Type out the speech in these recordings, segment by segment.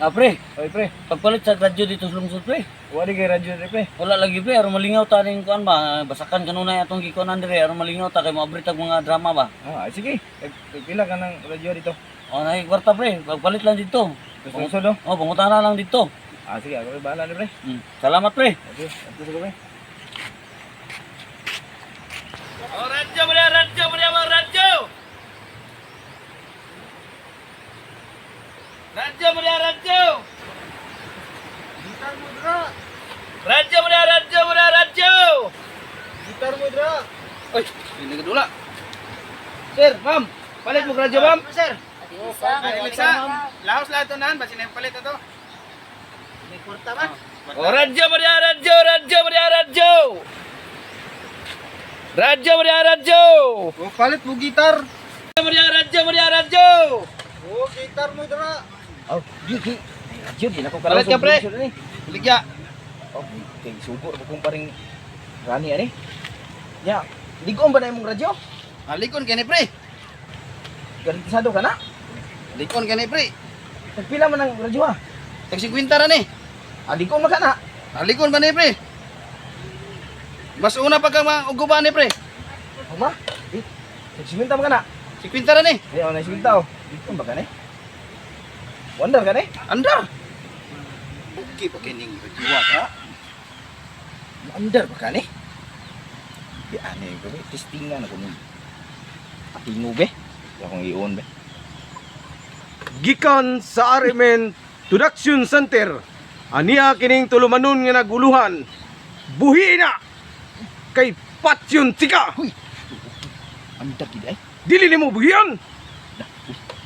Ah, pre, Oy, pre. pagpalit sa radyo dito sa lungsod, pre. Wala kay radyo diri, pre. Wala lagi, pre, aron malingaw ta ning kuan ba, basakan kanunay atong gikuanan dire aron malingaw ta kay moabrit ang mga drama ba. Ah, ay, sige. Pila ka ng radyo dito? O nay kwarta, pre, pagpalit lang dito. Sa lungsod, no? Oh, pangutana lang dito. Ah, sige. Ako ay bahala ni, pre. Salamat, pre. Okay, ato sa pre. Oh, radyo mo na, radyo mo na, mga radyo! Radyo mo na, radyo! Gitar mo dra. Radyo mo na, radyo mo na, radyo! Gitar mo dra. Oy, hindi ka dula. Sir, ma'am, palit mo radyo, ma'am. Sir, Alexa, lahos lahat to nan, basin na palit ato. May kurta ba? Oh, radyo mo na, radyo, radyo mo na, radyo! Radyo mo na, radyo! Oh, palit mo gitar. Radyo mo na, radyo mo na, radyo! Oh, gitar mo dra. Oh, di di. Radyo di na ko Palit ka, pre. Ligya. Oh, kay sugo ra kong paring rani ani. Nya, ligon ba na imong radyo? Alikon kini, pre. Garantisado ka na? Likon kini, pre. Nagpila man ang radyo ha? Tag 50 ra ni. Ah, ligon man ka na. Alikon ba ni, pre? Mas una pa ka mauguba ni, pre. Uma? Eh, nagsiminta man ka na. 50 ra ni. Ay, oh, nagsiminta oh. Ligon ba ka ni? Wonder ka ni? Andar. Okay pa kining radyo ka. Wonder ba ka ni? Di ani ko be, testingan ako ni. Atingo be. Di akong i-on be. Gikan sa RMN Production Center. Aniya kining tulumanon nga naguluhan. Buhi na! Kay patyon tika! Huy. Andar gid ay. Dili nimo buhian!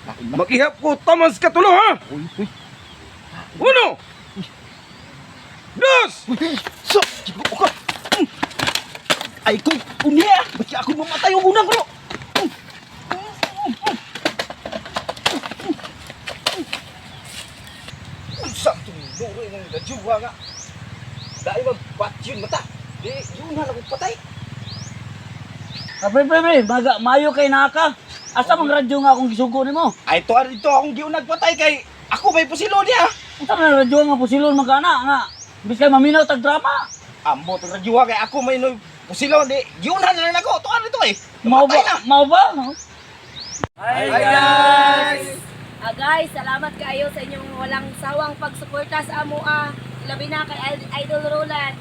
Lain man. Makihap ko taman sa katulo ha! Uy, uy. Uno! Dos! Uy, so, jigo ka. Ay ko, unya. Ba't ako mamatay og unang bro? Unsa itong luro ng radyuwa nga? Dahil mag batyon mata. Di, yun na ako patay. Ah, pre, pre, pre, maga, mayo kay naka. Asa mang radyo nga akong gisugo nimo? Ay, ito, ito akong giunag patay kay ako may pusilo niya. Unsa man ang radyo nga pusilon man kana nga? Bis kay maminaw tag drama. Ambo itong radyuwa kay ako may noy pusilo. Di, giunan na lang ako. Ito, ano ito eh. Mao ba? Namatay na. Mao ba? Hi, guys. Ah, guys, salamat kaayo sa inyong walang sawang pagsuporta sa amoa. Labi na kay Idol Roland.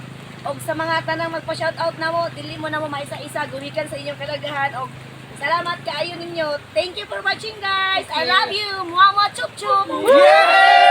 Og sa mga tanang magpa-shoutout namo, dili mo namo maisa-isa gumikan sa inyong kalagahan og salamat kaayo ninyo. Thank you for watching, guys. I love you. Mwah mwah chup chup. Yeah!